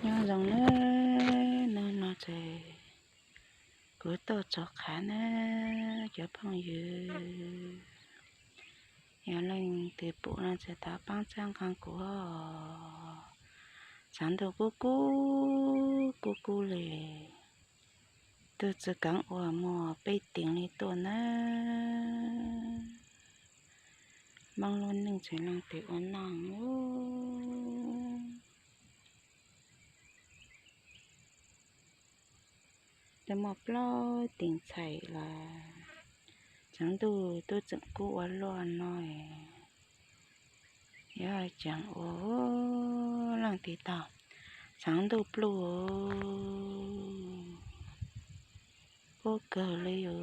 Nyob zoo nawb, hnub no ces kuv tuaj txog qhav nawb cov phooj ywg. Yog leej twg pom no ces thov pab txhawb nqa kuv os. Tshav ntuj kub kub, kub kub li. Twb tsis keev ua muaj peb teev li tuaj nawb. Hmoob lub neej tseem leej twg ua noj. Twb muaj plaub teev txhais los tshav ntuj twb tseem kub ua luaj no. Yog tseem ua leej twg tau tshav ntuj pluj, kub kawg li os.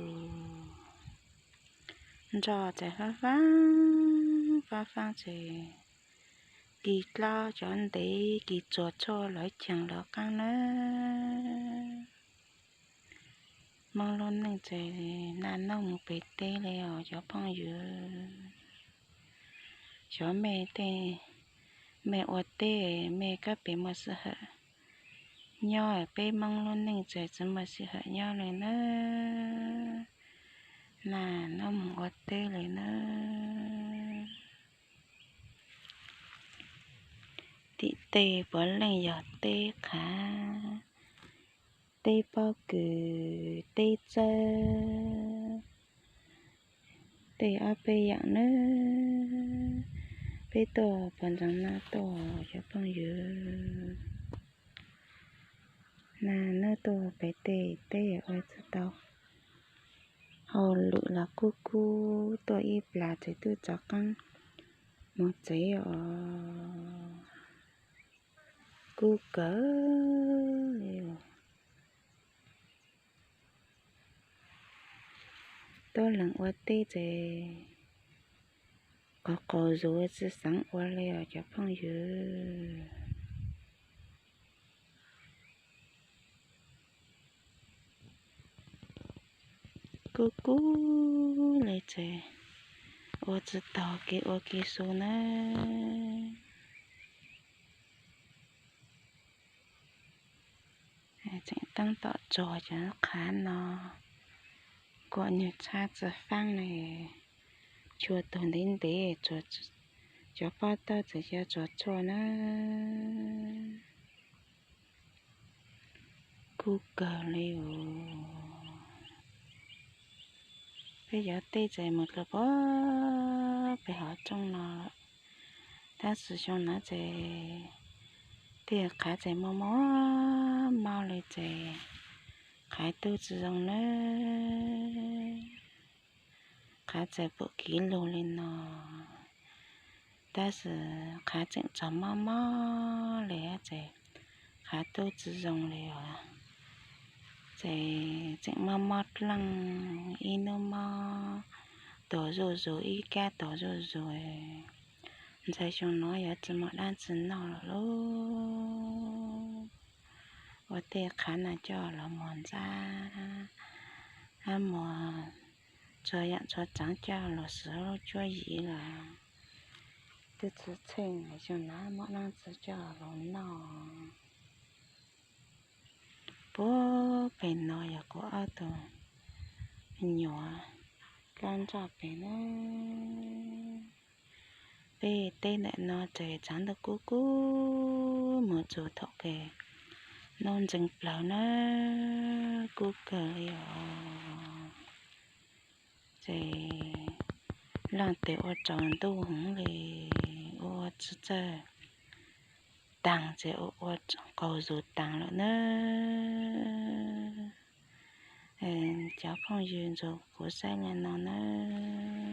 Nroj ces fab faab, fab faab ces kis dlaab cov ntev kis tsuag tshuaj lawv cheem lawv qaab nawb. Hmoob lub neej ces naj nub mus pem teb li os cov phooj ywg. Xyov mej tej, mej ua teb mej kab pem muaj sij hawm nyob, peb Hmoob lub neej ces tsis muaj sij hawm nyob li nawb. Naj nub mus ua teb li nawb. Tim tej puav leej yog teb qhav, teb pob kws, teb txawb, tej ob peb yaam nawb. Peb tuaj puag ntxeev naj tuaj cov phooj ywg. Naj nub tuaj pem tej teb ua tsis tau hauj lwm los kub kub, tuaj ib plag ces twb rov qaab mus tsev os. Kub kawg li. Tuab leeg ua teb ces qaug qaug zug tsis xaav ua li os cov phooj ywg. Kub kub li ces ua tsis taug kev ua kev su nawb. Tseem taab tom txuag cov qhav no kom nwg txhab tsis faab li. Txhua tug ntev ntev, cov pob tawb txawm xyaw tsuag tshuaj nawb. Kub kawg li os. Peb cov teb txawm mus dlua puag pem hauv rooj no, tab sis xyoo no ces tej qhav txawm mob mob mob li ces qhav tub tsis zoo nawb. Qhav txawm pum kiv lug li no, tab sis qhav tseem txog mob mob li ces qhav tub tsis zoo li os. Ces tseem mob mob dleej, ib hnub mob tuag zuj zus, ib kab tuag zuj zus. Ntshai xyoo no yuav tsis muaj dab tsi noj lawm lauj. Ua tej qhav no coj los muag ntxab, hab muag txhua yaam txhua tsav coj los siv lub cuab yim los twb tsis tsheej, xyoo no muaj dab tsi coj los noj. Puag pem no yog kuv ob tug me nyuam kab nroj pem nawb. Peb teb ntawm no ces tshav ntuj kub kub mus txug thaum kawg, nub ntxeev plawg nawb, kub kawg li os. Ces leej twg ua tsaus ntuj heev li, ua ua tsis txawj taag ces ua ua qaug zug taag lawm nawb. Cov phooj ywg ntxuag kuv saib li no nawb.